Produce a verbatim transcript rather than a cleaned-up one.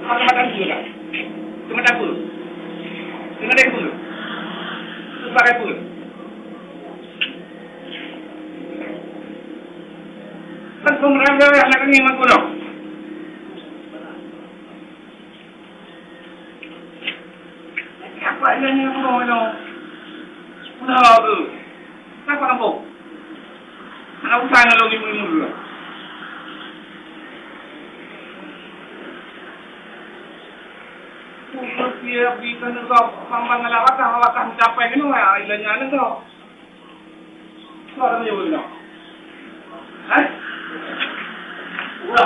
Keumadang peue dah? Keumadang peue? Keumadang peue? Sebagai peue? Kan pemerintah nak kena memang guna. Apa yang nak guna? Guna apa? Kenapa kampung? Anak usah ngalor lima-lima dulu. Usus dia berikan engkau sambang dalam wakah, wakah mencapai kena, ya, ilanya engkau. Kau ada menyebut kena. Hah? Udah.